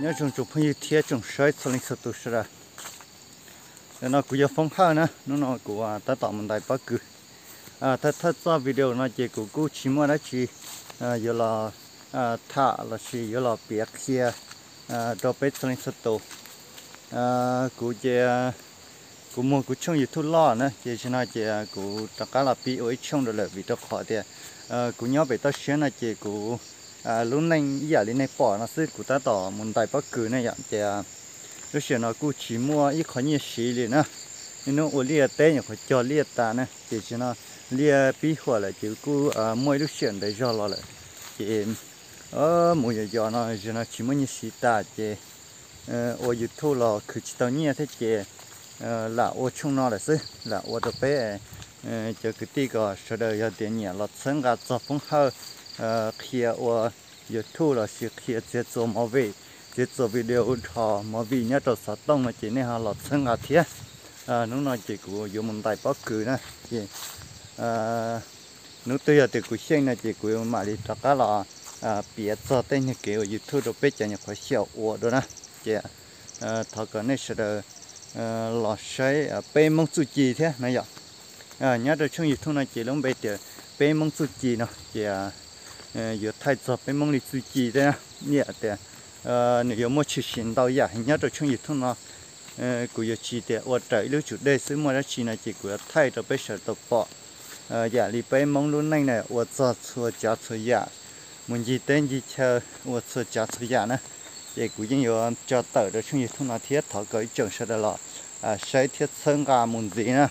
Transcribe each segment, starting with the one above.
Nyob zoo tsoom phooj ywg thiab tsoom saib txhua leej txhua tus sawv daws. Ntawm no kuv yog Foob Hawj na, hnub no kuv tab tom mus ntais pob kws. Thawj thawj txoj video no ces kuv kuj tsis muaj dab tsi yuav los tham lossis yuav los piav qhia rau peb txhua leej txhua tus. Kuv ces kuv muag kuv tshooj YouTube loj na, ces zaum no ces kuv rov qab los pib ua ib tshooj rau lawm vim rau qhov tias kuv nyob pem toj siab no ces kuv lub neej ib yam li nej pom no xwb, kuv tab tom mus ntais pob kws ne yom, ces lub sij hawm no kuj tsis muaj ib qho nyiaj siv li na. Niaj hnub ua liaj teb nyuam qhuav cog liaj tas na, ces zaum no liaj pib huam lawm ces kuj muaj ib lub sij hawm ntev zog los lawm, ces mus yos yos no zaum no tsis muaj nyiaj siv tas ces ua YouTube los khwv tsis tau nyiaj thiab ces lam ua tshooj no lawm xwb, lam ua rau peb cov kwv tij kom sawv daws yog tias nyiam los txhawb nqa txog Foob Hawj qhia ua YouTube lossis qhia txiav txuas movie, txiav txuas video dhos movie nyob rau xov tooj no ces nej ho los txhawb nqa thiab. Hnub no ces kuv yuav mus ntais pob kws na, ces hnub twg yog tias kuv xyeej no ces kuv mam li rov qab los piav txog tej niag kev ua YouTube rau peb cov nyuam qhuav xyaum ua dua na. Ces thov kom nej sawv daws los saib peb Moob txuj ci thiab no yom. Nyob rau tshooj YouTube no ces lub npe tias peb Moob txuj ci no ces yuav thaij txog peb Moob li txuj ci thiab na. Ib yam tias nws yuav muaj tshwm sim ntau yam heev nyob rau tshooj YouTube no. Kuv yuav tsis tias ua raws ib lub tsum dej xwb, muaj dab tsi no ces kuv yuav thaij rau peb sawv daws tau pom. Yam li peb Moob lub neej na, ua txog txhua tsav txhua yam, mus ncig teb ncig chaw, ua txhua tsav txhua yam na, ces kuv yeej yuav tso tawm rau tshooj YouTube no thiab thov kom ib tsoom sawv daws los saib thiab txhawb nqa mus ntxiv na.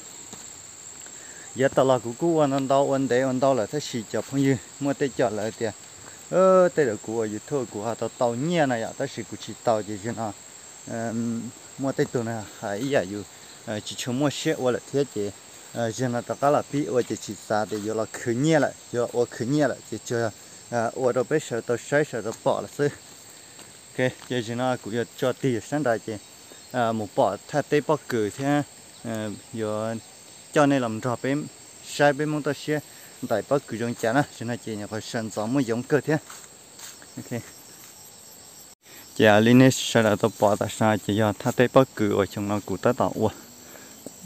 Yav tas los kuv kuj ua ntau ntau ua ntev ua ntau lawm tab sis cov phooj ywg muaj tej cov lawv tias tej zaum kuv ua YouTube kuv ho tau tau nyiaj no yom, tab sis kuv tsis tau ces zaum no muaj tej tug hais ib yam yus tsis tshua muaj siab ua lawm thiab ces zaum no rov qab los pib ua ces tsis xav tias yuav los khwv nyiaj lawm, yuav ua khwv nyiaj lawm ces tsuas ua rau peb sawv tau saib sawv tau pom lawm xwb. Ces zaum no kuv yuav tso tig sab nraud ces mus pom thaj teb pob kws thiab yuav coj nej los nrog peb saib peb Moob toj siab ntais pob kws zoo li cas na. Zaum no ces nyuam qhuav sawv ntxov muaj yoov kawg thiab. Ces li nej sawv daws tau pom tam sim no ces yog thaj teb pob kws uas xyoo no kuv tab tom ua.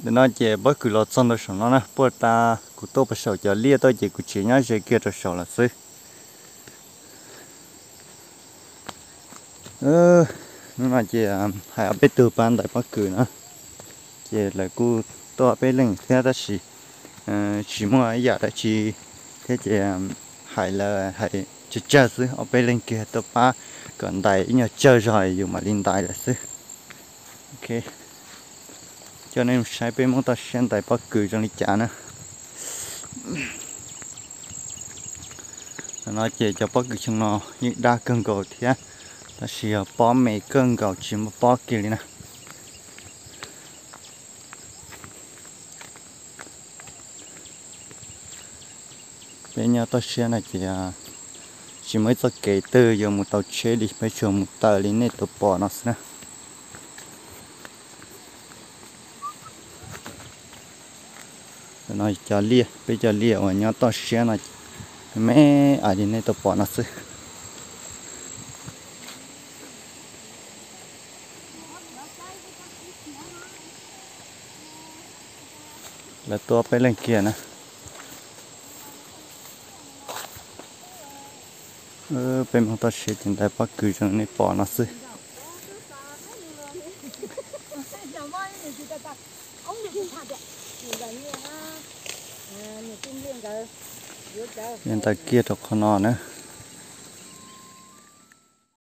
Ntawm no ces pob kws los txog ntawm saum no na, puag ta kuv tuaj puag saum cov liaj tuaj ces kuv tseem nyob ze kiag rau saum lawm xwb. Hnub no ces hais ob peb tug pab ntais pob kws na, ces lawv kuj tuaj ob peb leeg thiab tab sis tsis muaj ib yam dab tsi thiab ces hais lawv hais tsawg tsawg xwb, ob peb leeg kiag tuaj pab kom ntais ib nyuag tsawg zog yus mam li ntais lawm xwb. Coj nej saib peb Moob toj siab ntais pob kws zoo li cas na. No ces cov pob kws xyoo no yeej dab kawg nkaus thiab, tab sis yog pob me kawg nkaus tsis muaj pob kiag li na. Peb nyob toj siab no ces tsis muaj ib txoj kev twg yuav mus tau tsheb li, peb tsuas mus taws li nej tau pom no xwb na. No cov liaj, peb cov liaj uas nyob toj siab no me ais li nej tau pom no xwb. Lawv tuaj peb leeg kiag na. Peb Moob toj siab ces ntais pob kws zoo nej pom no xwb. Ntais kiag rau qhov no na.